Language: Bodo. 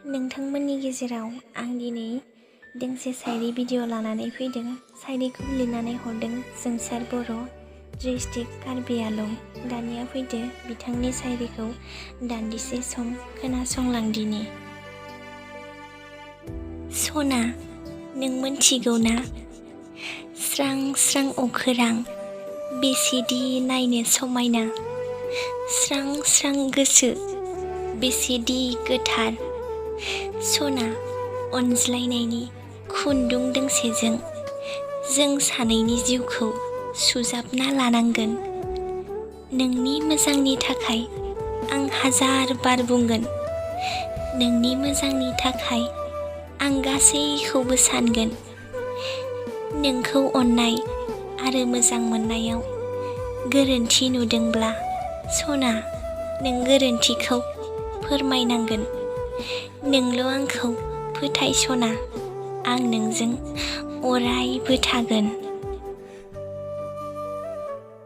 नोंथांमोननि गेजेराव आं दिनै दोंसे शायरि भिडिअ लानानै फैदों। शायरिखौ लिरनानै हरदों जोंसार बर', डिस्ट्रिक्ट कार्बि आलं। दानिया फैदो बिथांनि शायरिखौ दान्दिसे सम खोनासंलांदिनि। सना, नों मोनथिगौ ना? स्रां स्रां अखोरां बेसेदि नायनो समायना, स्रां स्रां गोसो बेसेदि गोथार। सना, अनज्लायनायनि खुन्दुं दोंसेजों जों सानैनि जिउखौ सुजाबना लानांगोन। नोंनि मोजांनि थाखाय आं हाजार बार बुंगोन, नोंनि मोजांनि थाखाय आं गासैखौबो सानगोन। नोंखौ अननाय आरो मोजां मोननायाव गोरोन्थि नुदोंब्ला सना, नों गोरोन्थिखौ फोरमायनांगोन। नोंल' आंखौ फोथाय सना, आं नोंजों अरायबो थागोन।